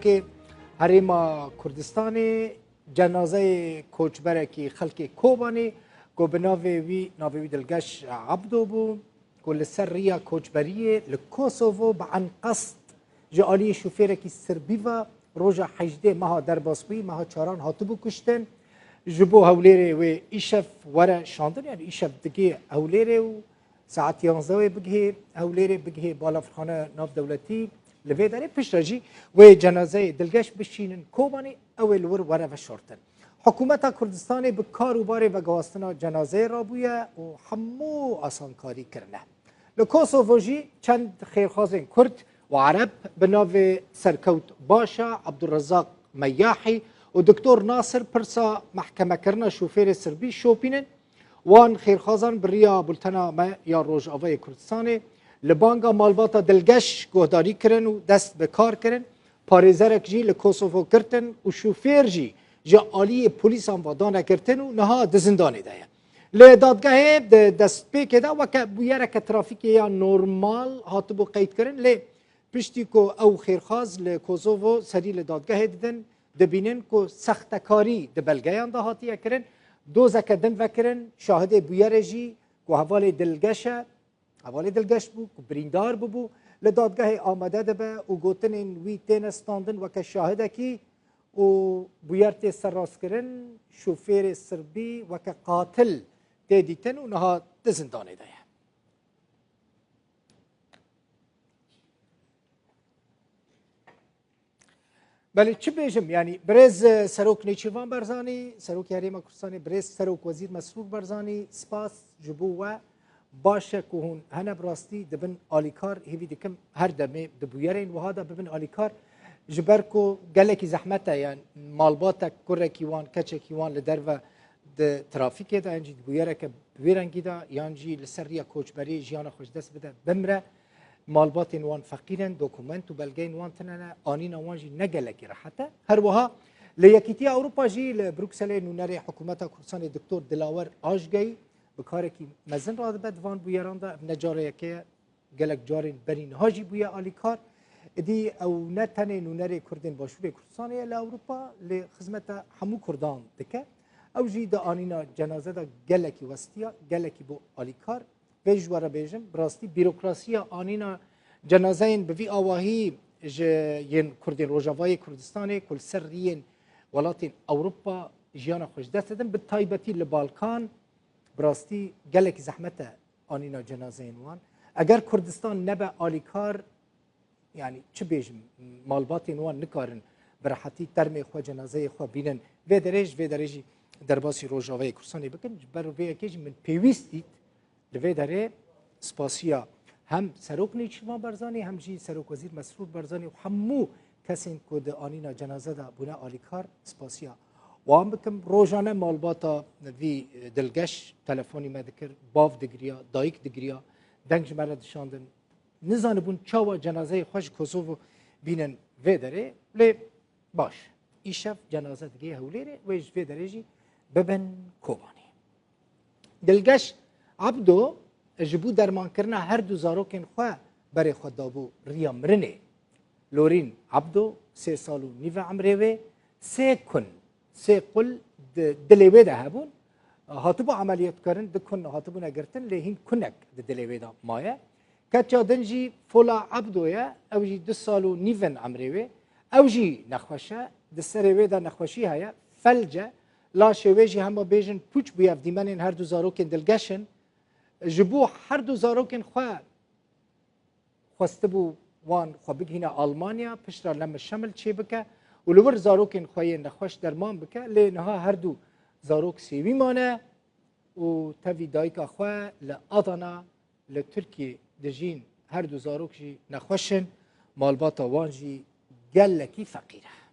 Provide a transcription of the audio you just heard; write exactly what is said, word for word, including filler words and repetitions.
Ke Herêma Kurdistanê cenazeyê koçberekî xelkê Kobanê ku bi navê wî, navê wî Dilgeş Ebdo bû, ku li ser riya koçberiyê li Kosovo bi enqest ji aliyê şofêrekî Sirbî ve roja hejdê meha derbasbûyî, meha çaran hatibû kuştin. Ji bo Hewlêrê wê îşev were şandin, yani îşev digihê Hewlêrê û saet yanzdeh wê bigihê Hewlêrê, bigihê balafirxaneya navdewletî. Li vê derê piştre jî wê cenazeyê Dilgeş bişînin Kobanê, ew ê li wir were veşartin. Hikûmeta Kurdistanê bi kar û barê veguhastina cenazeyê rabûye û hemû asankarî kirine. Li Kosovo jî çend xêrxwazên Kurd û Ereb bi navê Serkewt Başa, Abdurrezzaq Meyahî û Doktor Nasir pirsa mehkemekirina şofêrê Sirbî şopînin. Wan xêrxwazan bi riya bultena me ya Rojavayê Kurdistanê li banga malbata Dilgeş guhdarî kirin û dest bi kar kirin. Parêzerek jî li Kosovo girtin û şofêr jî ji aliyê polîsan ve dane girtin û niha di zindanê de ye. Li dadgehê di destpêkê de weke bûyereke trafîkê ya normal hatibû qeydkirin, lê piştî ku ew xêrxwaz li Kosovo serî li dadgehê didin, dibînin ku sextekarî di belgeyan de hatiye kirin. Dozeke din vekirin, şahidê bûyerê jî ku hevalê Dilgeş e, hevalê Dilgeş bû ku birîndar bûbû, li dadgehê amade dibe û gotinên wî têne standin weke şahidekî û bûyer tê serrastkirin, şofêrê Sirbî weke qatil tê dîtin û niha di zindanê de ye. Belê, çi bêjim, yanî birêz, e, Serok Nêçîrvan Barzanî, Serokê Herêma Kurdistanê, birêz Serok Wezîr Mesrûr Barzanî, spas ji bo we. Baş e ku hûn hene, bi rastî dibin alîkar, hêvî dikim her demê di bûyerên wiha de bibin alîkar. Ji ber ku gelekî zehmet e, yani malbatek, kurekî wan, keçekî wan li derve di trafîkê de, yan jî di bûyereke bi wê rengî de, yan jî li ser riya koçberiyê jiyana xwe ji dest bide, bimre. Malbatên wan feqîr in, dokument û belgeyên wan tune ne, anîna wan jî ne gelekî rehet e. Her wiha li Yekîtiya Ewropa jî li Brukselê nûnerê hikûmeta Kurdistanê Doktor Dilawer Ajgey bi karekî mezin radibe di van bûyeran de. Ev ne cara yekê ye, gelek carên berî niha jî bûye alîkar. Îdî ew ne tenê nûnerê Kurdên Başûrê Kurdistanê ye li Ewropa, lê xizmeta hemû Kurdan dike. Ew jî di anîna cenaze de gelekî westiya, gelekî bû alîkar. Vê ji we re bêjim, bi rastî bîrokrasiya anîna cenazeyên bi vî awahî ji yên Kurdên Rojavayê Kurdistanê ku li ser riyên welatên Ewropa jiyana xwe ji dest didin, bi taybetî li Balkan, bi rastî gelekî zehmet e anîna cenazeyên wan. Eger Kurdistan nebe alîkar, yani çi bêjim, malbatên wan nikarin bi rehetî termê xwe, cenazeyê xwe bînin. Vê derê, ji vê derê jî derbasî Rojavayê Kurdistanê bikin. Ji ber vê yekê jî min pêwîst dît li vê derê spasiya hem Serok Nêçîrvan Barzanî, hem jî Serok Wezîr Mesrûr Barzanî û hemû kesên ku di anîna cenaze de bûne alîkar, spasiya wan bikim. Rojane malbata vî Dilgeş telefonî me dikir, bav digiriya, dayik digiriya, deng ji me re dişandin. Nizanibûn çawa cenazeyê xwe ji Kosovo bînin vê derê. Lê baş, îşev cenaze digihê Hewlêrê, wê ji vê derê jî bibin Kobanê. Dilgeş Ebdo ji bo dermankirina her du zarokên xwe berê xwe dabû riya mirinê. Lorîn Ebdo, sê sal û nîv e emrê wê, sê kun, sê qul di dilê wê de hebûn. Hatibû emeliyatkirin, du kun hatibûne girtin, lê hîn kunek di dilê wê de maye. Keça din jî Fola Ebdo ye, ew jî du sal û nîv in emrê wê. Ew jî nexweş e, di serê wê de nexweşî heye, felc e. Laşê wê jî hema bêjin pûç bûye, ev dîmenên her du zarokên Dilgeş in. Ji bo her du zarokên xwe xwestibû wan xwe bigihîne Almanya, piştre lemişemil çêbike û li wir zarokên xwe yên nexweş derman bike, lê niha her du zarok sêwî mane û tevî dayika xwe li Adana li Tirkiyê dijîn. Her du zarok jî nexweş in, malbata wan jî gelekî feqîr e.